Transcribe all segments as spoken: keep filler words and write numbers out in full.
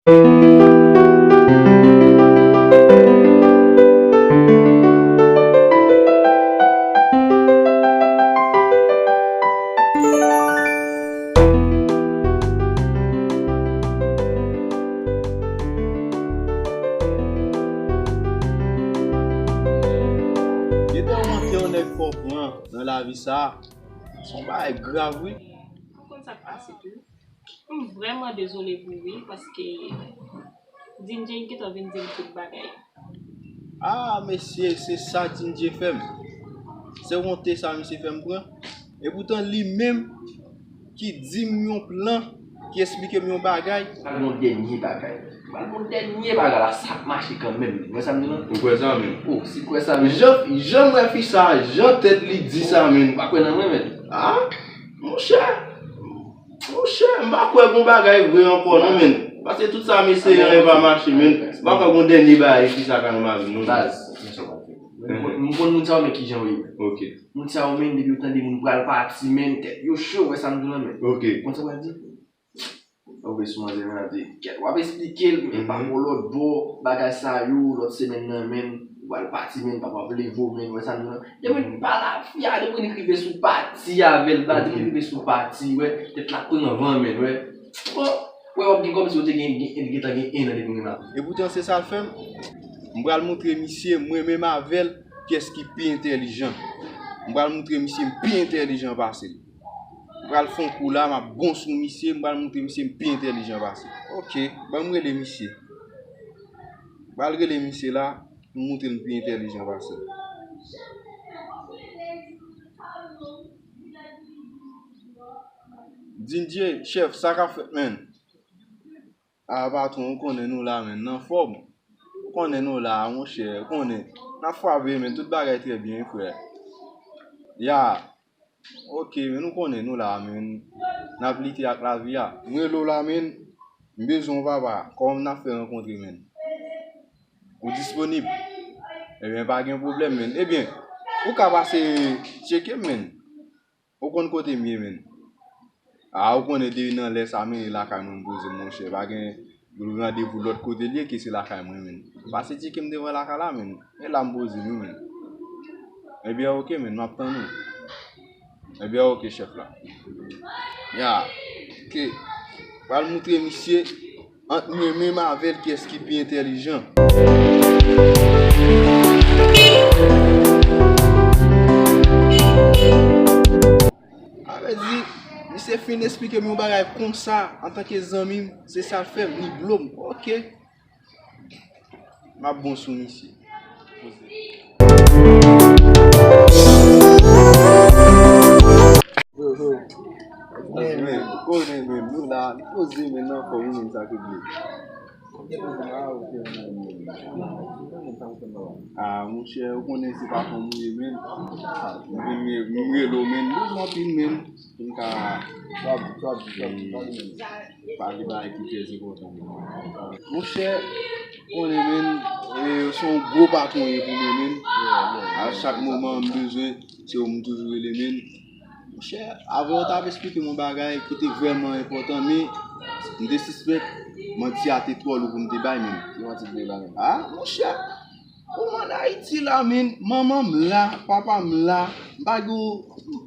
Gentan yon antre yon nèg fò pran nan lavi sa a, se yon bagay grav wi. Ou konn sa k pase tou. M vrèman dezole pou ou wi, paske Dindje gentan vin di m tout bagay. Ah mesye, se sa Dindje fè m. Se wonte sa misye fè m pran. Epoutan li menm ki di m yon plan, ki esplike m yon bagay. Pral yon dènye bagay. Pral yon dènye bagay la, sa ap mache kanmenm. Ou wè sa m di la? Ou kwè sa menm? Oh, si kwè sa menm. Jan, jan m wè fi sa, jan tèt li di sa menm. Ou pa kwè nan mwen menm? Ah, monchè. Monchè, m pa kwè gon bagay vre ankò non, menn. Paske tout sa m eseye an, e pa mache, menn. M pa kwè gon dènye bagay fi sa ka nan lavi m non, menn. Baz, men sa w pral fè. M konn, m konn moun sa yo, men kijan yo ye, menn. Ok. Moun sa yo, menn, depi yo tande moun pral pati, menn, tèt yo cho, wè sa m di w la, menn. Ok. Konn sa w pral di? W ap sou manzè, menn, ap di, kèt, w ap esplike l, men pa gon lòt bò, bagay sa yo, lòt semèn nan, menn, ou pral pati, menn, papa ap leve w, menn, wè sa m di w la. Depi n pale a fi a, depi n rive sou pati avè l, la, depi n rive sou pati, wè, tèt la pran van, menn, wè. Bon, wè, w ap gen kòmsi w te gen, gen, gentan gen en an depi w gen la. Epoutan, se sa l fè m. M pral montre misye, mwen menm avè l, kiyès ki pi entèlijan. M pral montre misye m pi entèlijan pase l. M pral fè yon kou la, m ap bon sou misye, m pral montre misye m pi entèlijan pase l. Ok, ban m rele misye. M pral rele misye la, pou m montre l m pi entèlijan pase l. Dindje, chèf, sa k ap fèt, menn? Ah, patwon, ou konnen nou la, menn, nan fòm. Ou konnen nou la, monchè, ou konnen. N ap frape, menn, tout bagay trè byen, frè. Ya. Ok, menn, ou konnen nou la, menn. N ap lite ak lavi a. M rele w la, menn. M bezwen w, papa. Kòman n ap fè rankontre, menn? Ou disponib? Ebyen, pa gen pwoblèm, menn. Ebyen, ou ka pase tcheke m, menn. Ou konn kote m ye, menn. Ah, ou konnen depi nan lè sa, menn, e lakay mwen m poze m, monchè. Pa gen randevou lòt kote l ye ke se lakay mwen, menn. Pase tcheke m devan lakay la, menn. E la m poze m wi, menn. Ebyen, ok, menn, m ap tann ou. Ebyen, ok, chèf la. Ya, ok. Pral montre misye. Ant mwen menm avè l, kiyès ki pi entèlijan? Sa vle di, misye fin esplike m yon bagay konsa, antanke zanmi m, se sa l fè m, li blo m. Ok. M ap bon sou misye. Poze. Konnen menm, nou la, nou poze menm nan fò wi menm sa ki vle. Ah, monchè, ou konnen se pa fanm ou ye menm. M vin, m rele w menm, m bezwen anpil menm. Pou m ka pale bagay ki trè enpòtan. Monchè, konnen menm, e, se yon gwo patwon ye pou mwen menm. A chak moman m bezwen, se ou m toujou rele menm. Monchè, avè w t ap esplike m yon bagay ki te vrèman enpòtan, men m te sispèk manti a te twò lou pou m te bay menm. Ki manti w te bay menm? A, monchè, ou ann Ayiti la, menm, manman m la, papa m la, m pa gen,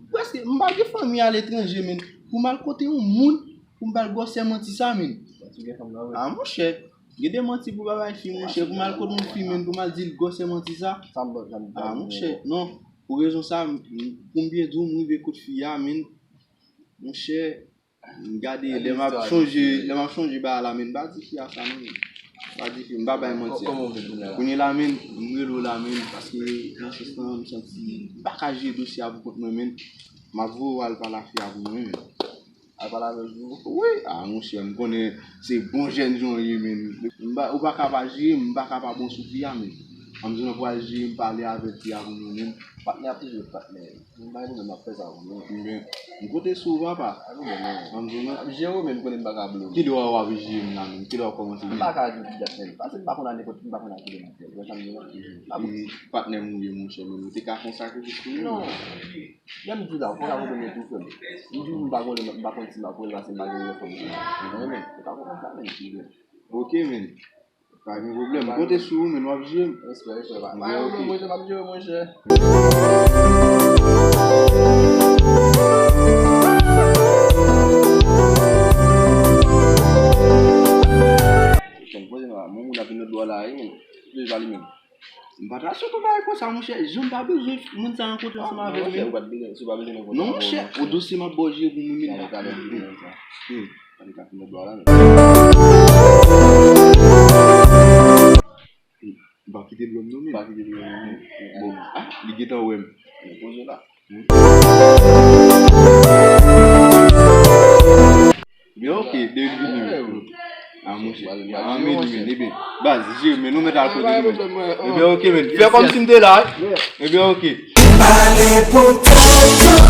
prèske, m pa gen fanmi aletranje, menm. Pou m al kote yon moun, pou m ba l gwosè manti sa, menn. Manti gen fanm nan, wi. A, monchè, gen de manti pou pa bay fi, monchè, pou m al kote yon fi, menn, pou m al di l gwosè manti sa. Sa m, sa m, a, monchè, non. Pou rezon sa, m, m, pou m byen di w, m rive kot fi a, menn. Monchè, m gade, lè m ap chonje, lè m ap chonje bagay la, menn, m pa di fi a sa, non, menn. M pa di fi, m pa bay manti a. Kòman w vle kounye a la? Kounye la, menn, m rele w la, menn, paske nan sans lan, m santi m pa ka jere dosye a pou kont mwen, menn. M ap voye w al pale ak fi a pou mwen, menn. Al pale avè l tou? Wi, a, monchè, m konnen se bon jèn jan w ye, menn. M pa, ou pa ka pa jere m, m pa ka pa bon sou fi a, menn. An m di w, m pral jere m pale avèk fi a pou mwen, menn. Patnè ap toujou ret patnè. M pa gen pwoblèm, m ap fè sa pou mwen. Ebyen, m konte sou ou, papa. Pa gen pwoblèm, non. An m di w, non. M ap jere w, men m konnen m pa ka blo w. Kilè w ap jere m la, menn? Kilè w ap kòmanse jere m? M pa ka di w ki dat, menn. Paske m pa konn a nenpòt ki, m pa konn a ki lè m ap fè. Ou wè sa m di w, non? Ebyen, patnè m ou ye, monchè, menn. Ou te ka fè yon sakrifis pou mwen, menn. Non. Lè m di w la, ou pa ka konprann mwen tou, frè m. M di w m pa konn, m pa konn si m ap rele paske m pa gen lè fanm. Ou konprann, men? Ou ka konprann sa, men, silvouplè. Ok, men. Pa gen pwoblèm. M konte sou ou, men w ap jere m. Respè, respè. Pa gen pwoblèm, monchè, m ap jere, monchè. Mwen, moun ap vin lòt bò la, wi, men. Li pa li menm. M pa ta sot yon bagay konsa, monchè. Jan m pa bezwen moun sa rankontre ansanm avè m, men. Ou pa t bezwen, si w pa bezwen rankontre. Non, monchè, o dosye m ap ba w jere pou mwen, men. Talè, talè, m vin konsa. Hmm. Pale ka fini bò la, men. M pa kite dlo m non, men. Pa kite dlo m non, men. Bon, ah, li gentan wè m. Men poze la. Hmm. Ebyen, ok, depi l vini, men. Ah, monchè. Ah, men li, men, ebyen. Baz, jere, men nou mèt al kote nou, men. Ebyen, ok, men. Fè kòmsi m te la, wi. Ebyen, ok. Pale pou tèt ou,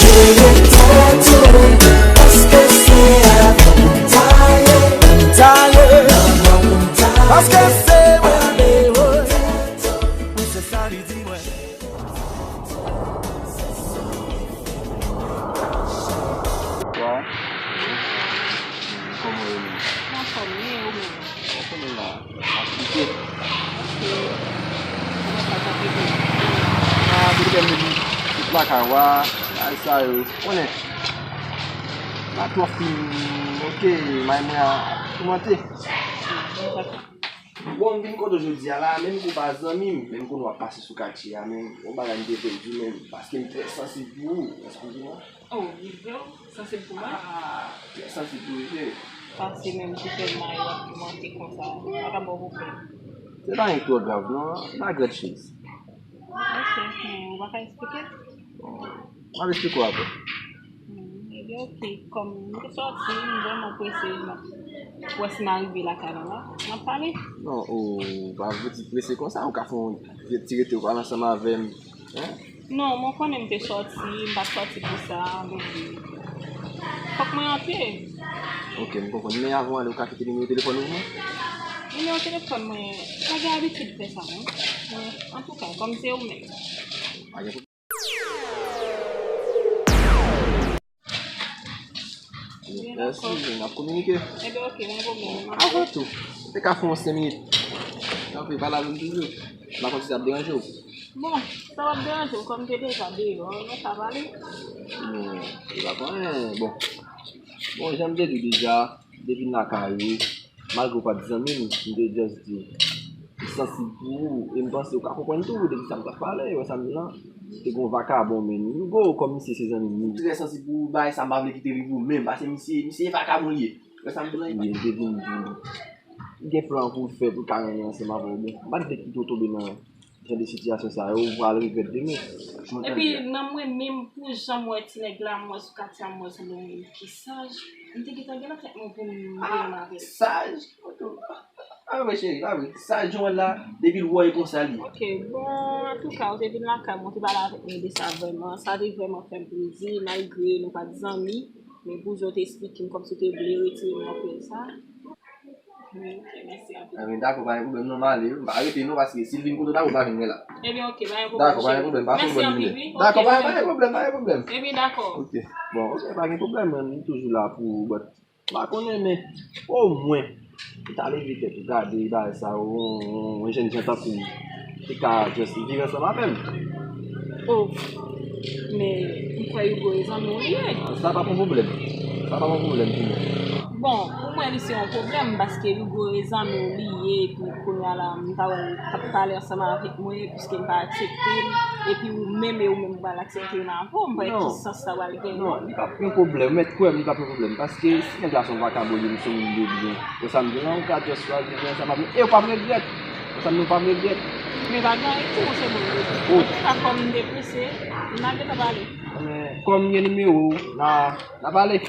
jere tèt ou, paske se avè w pou m ta ye, pou m ta ye, paske se mwen, wi, se sa li di mwen. Kòman w ye menm? Anfòm, men ou menm? Anfòm la. Aplike. Ok. Kòman sa t ap rete? Ah, pwoblèm de tout lakay wa, ay sa yo, konnen. La twò fin, ok, may mwen a toumante. Bon, m vin kote w jodi a la, menm ke w pa zanmi m, menm konnen w ap pase sou katye a, men yon bagay m te vle di w, men paske m trè sansib pou ou, eskize mwen. Oh, li vre w sansib pou mwen? Ah, trè sansib pou ou, vre. Pase menm ki fè m mare w ap toumante konsa, m pa ka ba w pwoblèm. Se pa anyen ki twò grav, non, pa grand chose. Ok, men ou pa ka eksplike? Bon, m ap eksplike w apre. Hmm, ebyen, ok, kòm m te sòti, m vrèman prese, m ap wè si m a rive lakay la, la, n ap pale. Non, ou pa vle di prese konsa, ou ka fè yon ti rete, ou pale ansanm avè m, hein? Non, mwen konnen m te sòti, m pa t sòti pou sa, men fòk mwen antre. Ok, m konprann. Men avan w ale, ou ka kite nimewo telefòn ou pou mwen? Nimewo telefòn mwen, pa gen abitid fè sa, non. Men, antouka, kòm se ou menm. Pa gen pwoblèm. Mèsi, n ap kominike. Ebyen, ok, pa gen pwoblèm. Avan tou, ou te ka fè yon senk minit. Tanpri, pale avè m toujou. M pa konn si sa ap deranje w. Bon, sa p ap deranje w, kòm m te deja deyò, nou ka pale. Non, se pa pou anyen, bon. Bon, jan m te di w deja, depi m lakay ou, malgre w pa t zanmi m, m te just di, m sansib pou ou, e m panse ou ka konprann tou, depi sa m t ap pale, wè sa m di lan, te gon vakabon, men, m gwo, kòm misye se zanmi m, m trè sansib pou ou, bagay sa m pa vle kite li pou ou menm, paske misye, misye e vakabon li ye, wè sa m di lan, li te vin di, li gen plan pou l fè, pou l ka renmen ansanm avè w, bon, m pa t vle kite w tonbe nan jan de sitiyasyon sa yo, ou pral regrèt demen. Epi, nan mwen menm, pou jan m wè ti nèg la, m wè sou katye a, m wè se yon nonm ki saj, m te gentan gen nan tèt mwen pou m renmen avè l. Saj? Ah, mwen cheri, pa vre. Saj, jan w wè l la, depi l wè w e konsa l ye. Ok, bon, antouka, ou te vin lakay mwen, ou te pale avèk mwen de sa vrèman. Sa te vrèman fè m plezi, malgre nou pa t zanmi, men pou jan w te eksplike m, kòmsi w te vle retire m nan pwen sa. Wi, ok, mèsi anpil. Ebyen, dakò, pa gen pwoblèm, non, m ale wi. M pa rete non, paske si l vin kote w, dakò, pa vin mwen la. Ebyen, ok, pa gen pwoblèm, cheri. Dakò, pa gen pwoblèm, pa fè pwoblèm. Mèsi anpil, wi. Dakò, pa, pa gen pwoblèm, pa gen pwoblèm. Ebyen, dakò. Ok, bon, ok, pa gen pwoblèm, man, m toujou la pou ou, but, m pa konnen, men, omwen, ou ta leve tèt ou gade bagay sa yo, yon, yon, yon jènjan tankou w. Te ka just viv ansanm avè m. Oh, men m kwè Hugo e zanmi w li ye. Sa pa pou pwoblèm. Sa pa pou pwoblèm pou mwen. Bon, pou mwen li se yon pwoblèm paske Hugo e zanmi w li ye, epi kounye a la, m ta wè l t ap pale ansanm avèk mwen, piske m pa aksepte l, epi ou menm e ou menm ou pral aksepte m avè w, m pa wè ki sans sa pral genyen. Non, li p ap gen pwoblèm, ou mèt kwè m, li p ap gen pwoblèm, paske si nèg la se yon vakabon, li se yon moun de byen, wè sa m di lan, ou ka just chwazi byen ansanm avè l, e ou p ap regrèt. Konsa nou p ap regrèt. Men pa gen anyen tou, se bon. Oh. Antouka, kòm m te prese, m a gentan pale. Men, kòm m gen nimewo w, n a, n a pale.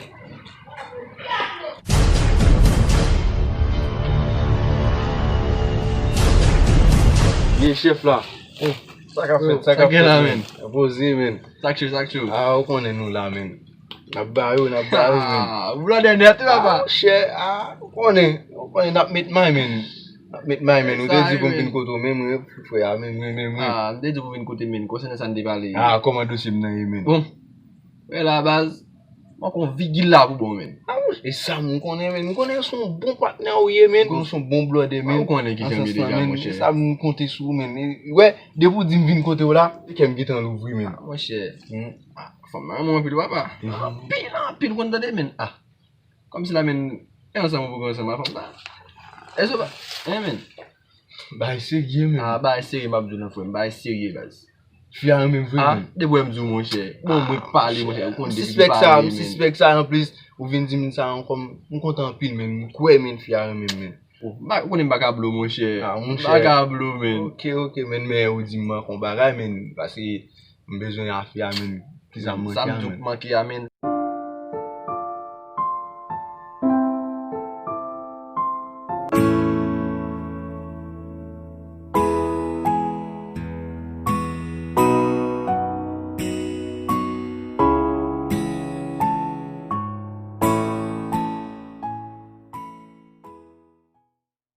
Ye, chèf la. Oh, sa k ap fèt, sa k ap fèt, men. Poze, men. Sa k cho, sa k cho. Ah, ou konnen nou la, men. N ap ba yo, n ap ba yo, men. Ah, blòdè nèt wi, papa. Ah, chè, ah, ou konnen, ou konnen n ap met may, men. N ap met may, men. Ou te di pou m vin kote w, men mwen, frè a, men mwen, men mwen. Ah, m te di pou vin kote m, men. Konsènan sa n te pale. Ah, kòman dosye m nan ye, men? Bon. Wè la, baz. Manke yon vigil la pou bon, menn. E sa m konnen, menn. M konnen se yon bon patnè ou ye, menn. M konnen se yon bon blòdè, menn. Ou konnen ki jan m ye deja, monchè. Sa m konte sou ou, menn. Wè, depi w di m vin kote w la, kè m gentan louvri, menn. Monchè. Fanm nan renmen w anpil, papa. Anpil, anpil, ou konn tande, menn. Kòmsi la, menn, e ansanm ou poko ansanm a fanm sa. Èske w pa, hein, menn? Bagay serye, menn. Ah, bagay serye, m ap di w non, frè m. Bagay serye, baz. Fi a renmen m vre, Ah, menn. Depi w wè m di w, monchè. Bon, mwen pale, monchè. Ou konn M depi sispèk nou sa, pale, m menn. sispèk sa, anplis, ou vin di m sa ankò, m kontan anpil, menn. M kwè, menn, fi a renmen m, menn. Ou konn m pa ka blo, monchè. Ah, monchè. M pa ka blo, menn. Ok, ok, menn, men ou di m ankò yon bagay, menn. Paske m bezwen a fi a, menn. Kisa m manke Sa m a, di w menn. Manke a, menn.